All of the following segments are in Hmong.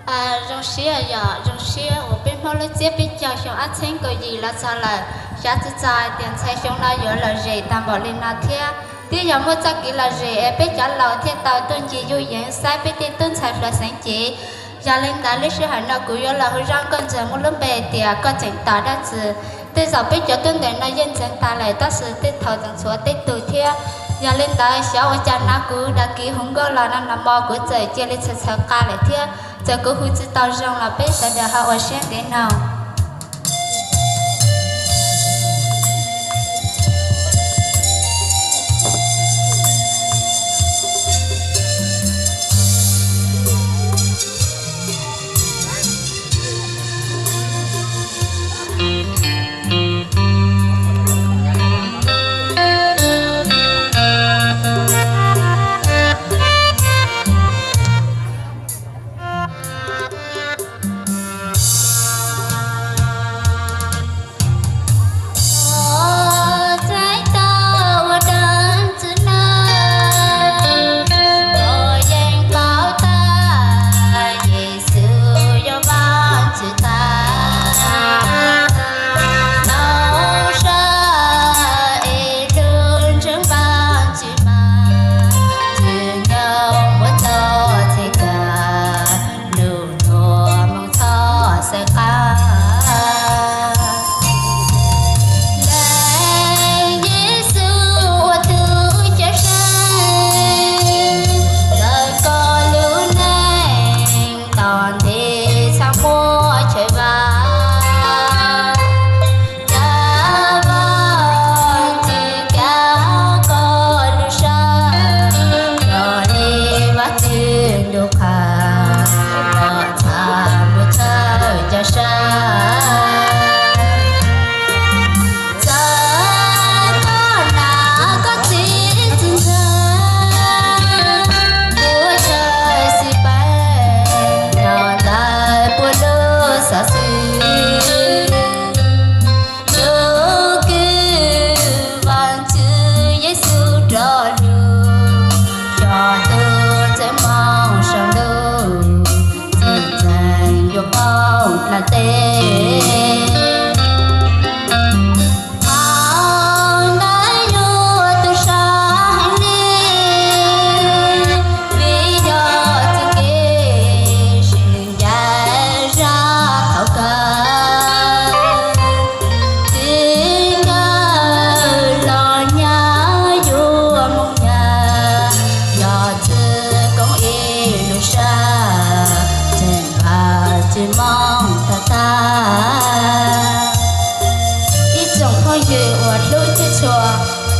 Zoo siab yom, zoo siab uas peb Hmoob lub txiab peb caug xyoo ob txhiab kaum yim los txog lawm. Xav tsis txog hais tias ntxhais xyoo no yuav lom zem tag npaum li no thiab. Twb yog muaj txoj kev lom zem es peb cov laus thiaj tau tuaj ncig yuj yeev saib peb tej tub ntxhais hluas xeev cev. Yog li ntawd lub sij hawm no kuv yuav los hu zaj nkauj ntsig muaj lub npe tias Koj Tseem Tos Dab Tsi. Tej zaum peb cov tub ntawm no yeej ntxeev tas lawm tab sis tej thaum tseem tshuav tej tug thiab. Yog li ntawd xyov ua cas no kuv dag kiv hu nkauj los no no mo kuv txawm cia li txhawv txhawv qa lawm thiab. Txawm kuv hu tsis tau zoo los peb sawv daws ho ua siab ntev mloog. Leej Yexus ua tus cawm seej, ntawm koj lub neej tom ntej txhaj muaj chaw vam. Tab Vajtswv kav koj lub sab, yog li Vajtswv ntu qhas, los txhaj muaj chaw cawm seej. Txawm koj hnav koj txiv txwv ntxhais, puab chaw xis peem, nyob ntawm puab lub xov xwm. Lub kws Vajtswv Yexus rov lug, yog tug txawj moog sau lug, txwv ntxeev yuav paub dlaab teb. Thaum ntawd yug tug sab heev le, vim yog txuj kev sib ncaim zaj thaum kawg. Txij nkawm los nyab yuav moog nyab, yog txwv koob ib lub sab, tseem Vajtswv moog tag tag. Ib tsoom phooj ywg uas hlub thiab tshua,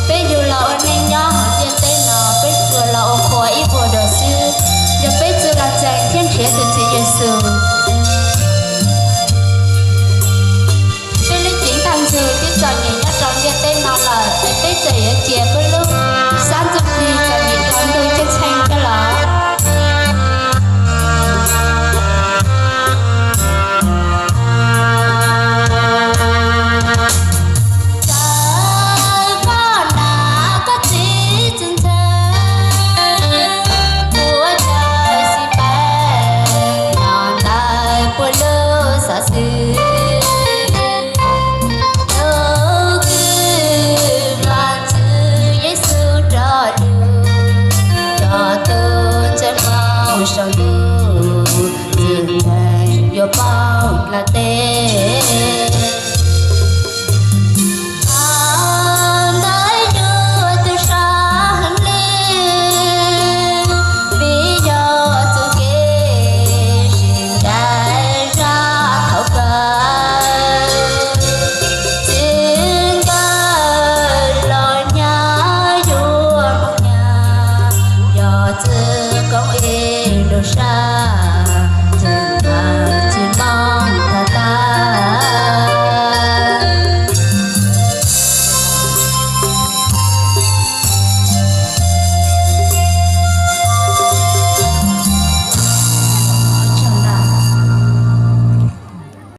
peb yug los ua neej nyob hauv ntiaj teb no, peb tsuas los ua qhua ib vuag dua xwb, yog peb tsi los txeem thiab nrhiav tus Txiv Yexus. Peb lub cev ntaj ntsug twb txom nyem nyob rau ntiaj teb no lawm, es peb tseem yuav cia peb lub sab ntsuj plig txom nyem rau ntuj ceeb tsheej thiab los? Txawm koj hnav koj txiv txwv ntxhais, puab chaw xis peem, nyob ntawm puab lub xov xwm. Lub kws Vajtswv Yexus rov lug, yog tug txawj moog sau lug, txwv ntxeev yuav paub dlaab teb.